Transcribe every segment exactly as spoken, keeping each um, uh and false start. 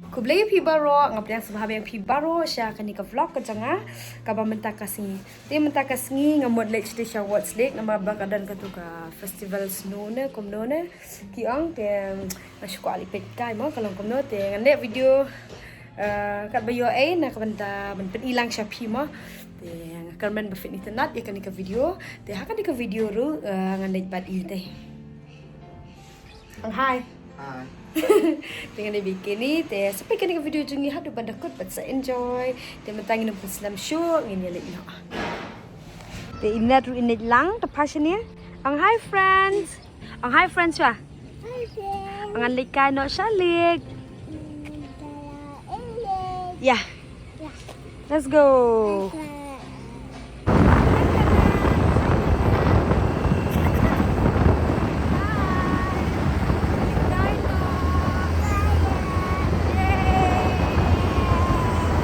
Khublei ïa phi baroh, nga pdiang sngewbha ïa phi baroh sha kane ka vlog ka jong nga kaba mynta ka sngi. Te mynta ka sngi nga mut leit shatei sha Ward's Lake namar ba ka don katu ka festival snow ne kumno ne ki ong, te nga shu kwah leit peit kai mo ka long kumno, te ngan leh video, eh, katba ïoh ei na ka bynta ban pyni lang sha phi mo. Te nga kyrmen ba phin itynnad ïa kane ka video. Te ha kane ka video ruh, eh, ngan leit bad i te. Ang hai. Hai. Te ngan ïa bikini te, sa peit kane ka video jong ngi haduh ban da kut bad sa enjoy. Te mynta ngin ym pynslem shuh, ngin ïa leit noh. Te i Nat ruh i leit lang, te phai shane. Ang hai friends. Ang hai friends shuwa. Hi friends. Ngan leit kai noh sha lake. Hmm, kita lake. Yeah. Let's go.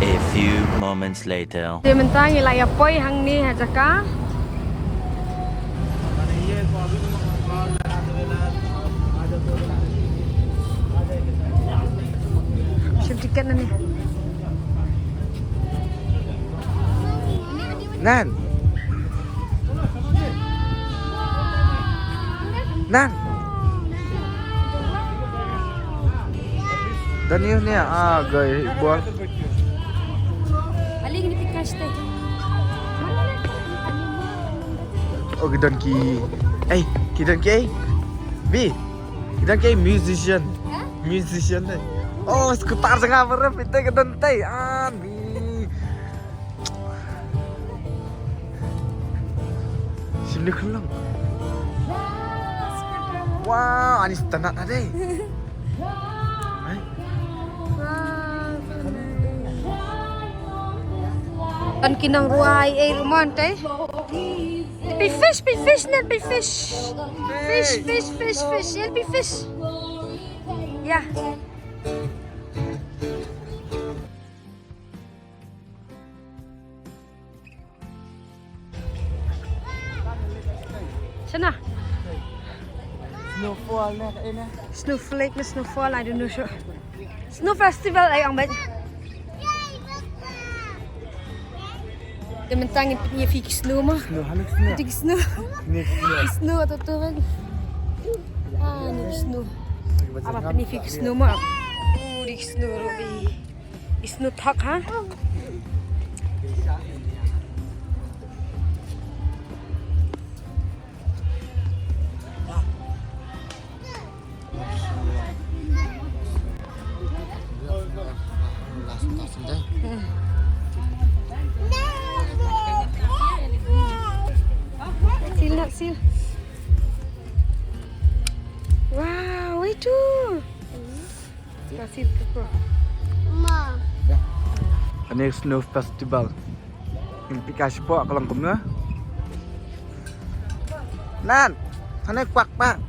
A few moments later. Te mynta ngi la ïa poi hangne ha jaka. Shim tiket na ne. Nan. Nan. Don ïa ne, ah, gai bol. Aling ni pikas te. Oh, ki don ki. Eh, ki don ki, eh. Bi. Ki don ki musician. Hah? Musician te. Oh, skutar jong nga baroh phi te ki don te. Ah, ni. Shim ne khunlung. Wow, ani stana ade. Ai. Tan ki nang ruai ei ruh mon te. Phi fish, phi fish, Nat, phi fish. Fish, fish, fish, fish. Ïa phi fish. Ïa. Shano? Snowfall ne, eh, ne? Snowflake ne, snowfall, I don't know sure. Snow festival ai ong bad. Te mynta ngin pyni ïa phi ki snow mo. Snow, ha ne ki snow. Ki snow. Ni ki snow. Ki snow to to bad. Ah, ni ki snow. Aba pyni ïa phi ki snow mo. Oh, ni ki snow ruh bi. Ki snow thok ha. Sil, Nat, sil. Wow, itu. Ka sil ka ko. Ma. Kane snow festival. Ngin peit ka shapoh ka long kumno. Nan, kane kwak pa.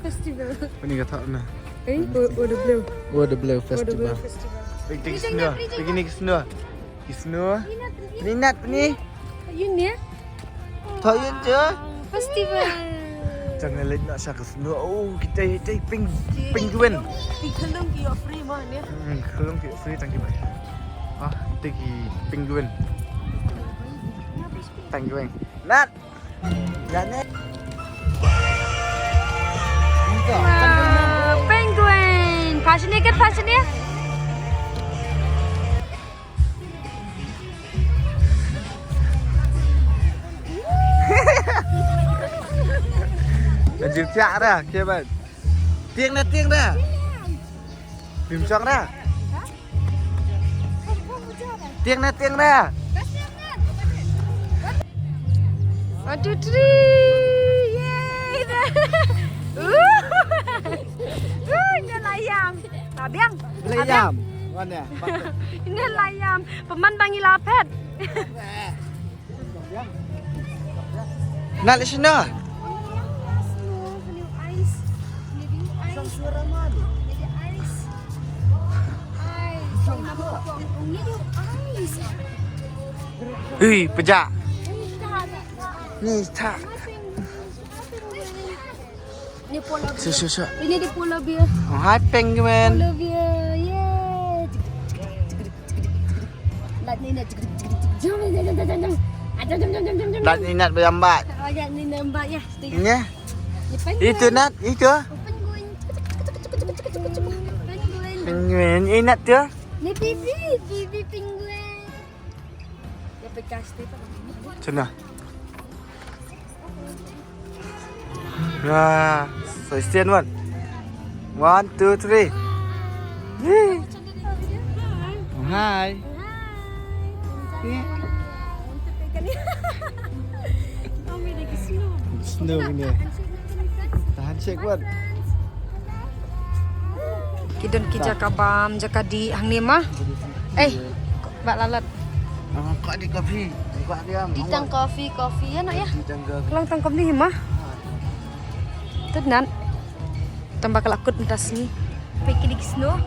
Festival. Kane ka thah na. Eh, oh, oh, the blue. Oh, the blue festival. Peit ki snow, peit kine ki snow. Ki snow. Ni Nat ni. Ïa ne? Thoh ïa je. Festival. Jang leit noh sha ka snow. Oh, kita, kita peng-, penguin. Ki khyllung ki ïoh free mo ne. Hmm, khyllung ki ïoh free tang ki bai. Ah, kita ki penguin. Penguin. Nat. Ïa ne. Wow, penguin. Passionate kan, passionate? Ka jingthiah da, Kevin. Tieng da, tieng da. Phim shong da. Tieng da, tieng da. One, two, three. Yay. Uh, ine la ïam. La biang. La ïam. Wan ïa. Ine la ïam. Pynban ba ngi la phet. Nat leit shano? Ui, pejah. Ni, ta. Ini polar bear. Sure, sure, sure. Ini di polar bear. Oh, hi, penguin. Polar bear. Yeay. Lait ni, lait. Lait ni, lait, bayang bat. Oh, lait ni, nampak ya. Itu ya. Ini? Ini penguin. Itu, Nat, itu. Oh, penguin. Penguin. Penguin. Ini, Nat, tu. Ini baby, baby penguin. Sana. Wah, so stay one. One, two, three. Hi. Hi. Snow ni. Tahan shake, Wan. Ki don ki jaka bam, jaka dih hangne ma. Eh, ba la lait. Ah, ka dih coffee. Ka dih am. Dih tang coffee, coffee ya, Nat ya. Dih tang coffee. Ka long tang kumne hi ma. Tang Nat. Tang ba ka la kut mynta sngi. Peit kine ki snow.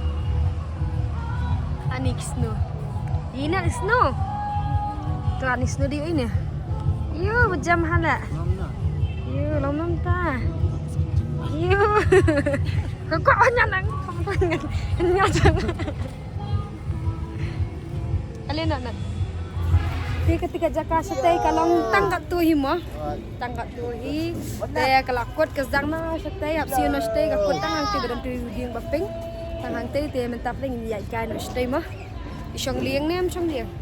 Ani ki snow. Ine ki snow. To ani snow dih ine. Ïoh, ba jam hala. Ïoh, long mynta. Ïoh. Ko ko nya nang. Nya nang. Ale na na. Te kata ka jaka shatei ka long tang katto hi mo. Tang katto hi. Te ka la kut ka sdang na shatei, hap siew noh shatei, ka kut tang hangtei ba don tu dieng ba pink. Tang hangtei te mynta pdeng ïaid kai noh shatei mo. I shong lieng ne em shong lieng?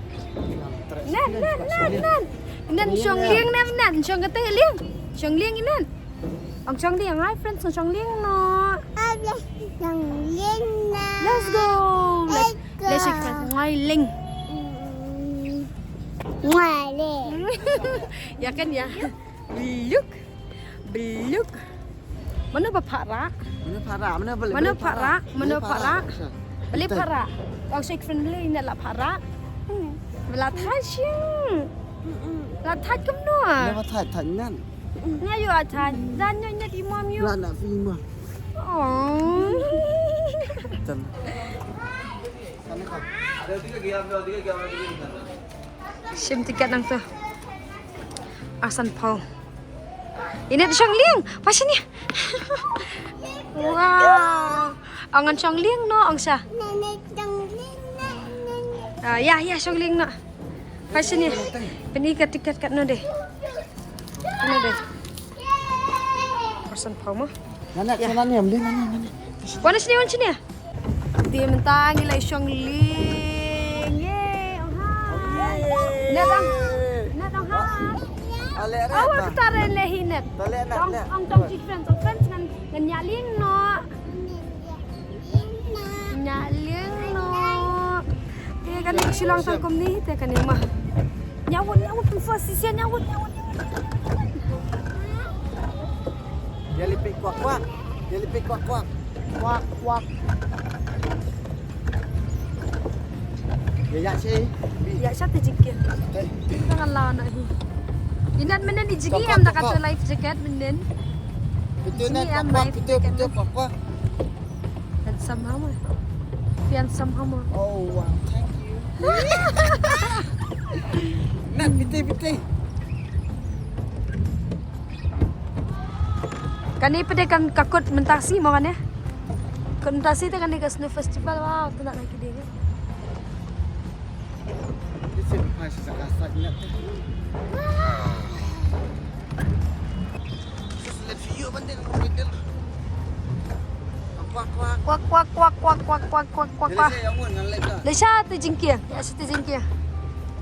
Nan, nan, nan, nan. Nan shong lieng ne em nan? Shong katei lieng. Shong lieng i nan. Ong shong lieng, hi friends, ong shong lieng noh. Ong shong lieng noh. Let's go. Let's go. Let's shake friends. Ngoi lieng. Mm. Ngoi lieng. Ya kan ya. Beluk. Beluk. Mano ba phara? Mano phara? Mano bele-, mano phara? Mano phara? Bele phara. Ong shake friend bele ine la phara. Bele thait sing. La thait kumno? Mano ba thait, thait nan. Nga ïoh a thait. Dan ïoh ïa i mom ïoh. La na fi ma. Oh. Tam. Shim tiket nangta. Arsan phew. Ine shong lieng. Phai shane. Wow. Ong ngan shong lieng noh, ong sha. Ah, ïa, ïa, shong lieng noh. Phai shane. Pyni ka tiket katno de. Katno de. Arsan phew mo. Nane, nane, nane, nane. Wan shane, wan shane. Te mynta ngi la shong lieng. Yay, ong hi. Net ong. Net ong hi. Ale, ale, oh, ta re le hi net. Ong, ong tong chi friends, ong friends ngan, ngan ïa lieng noh. Ïa lieng noh. Te kane ka shillong tang kumne, te kane ma. Ïa wut, ïa wut, pyn first session, ïa wut, ïa wut, ïa wut. Ïa lipit kwak kwak. Ïa lipit kwak kwak. Kwak kwak. Ïa, ïa shi. Ïa sha te jingkieng. Te. Tang la na hi. Inan mynnin i jingkieng em da ka tu life jacket mynnin. Betul na kwak kwak, betul, betul kwak kwak. Handsome hama. Handsome hama. Oh, wow, thank you. Nat, pite, pite. Kane pde kan ka kut mynta sngi mo kane. Kut mynta sngi te kane ka snow festival, wow, te na ki ding. Kwak kwak kwak kwak kwak kwak kwak kwak. Lisa te jingkieng, ya, te jingkieng.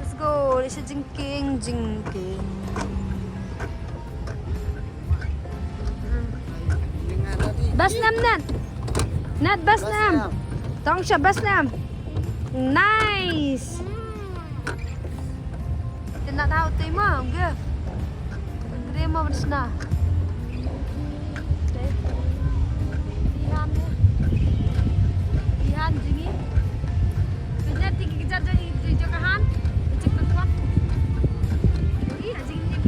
Let's go, Lisa jingkieng, jingkieng. Bas nam nan. Nat bas nam. Tong sha bas nam. Nice. Te nat hau te ma, ge. Andre ma bas na. Ihan ne. Ihan jingi. Kenya tiki kejar jingi, jong kahan. Cek keluar. Iya, jingi.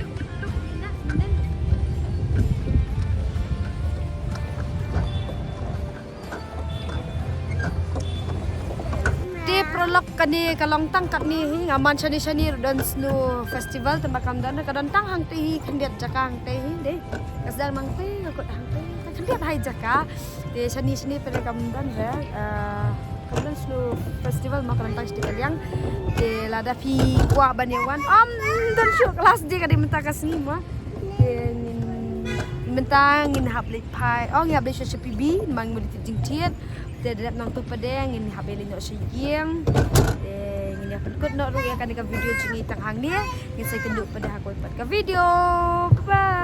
Te paralok Kane ka long tang katne hi, nga man shane shane ruh don Snu Festival, tang ba kam don, ka don tang hangtei hi, khyndiat jaka hangtei hi, dei. Ka sdang hangtei, ka kut hangtei, ka khyndiat hi jaka. Te shane shane pat kam don hi, eh, kam don Snu Festival mo, ka don tang shane ka liang. Te lada phi kwah ban ïa wan, ym don shuh ka last day, ka dei mynta ka sngi mo. Te ngin, mynta ngin hap leit phai, oh, ngin hap leit sha P B, namar ngin mut leit jingthied. Te dep nangtu pat de ngin hap leit noh sha ïing. Te ngin ïa pynkut noh ruh ïa kane ka video jong ngi tang hangne. Ngin sa ïakynduh pat de ha kawei pat ka video. Bye bye.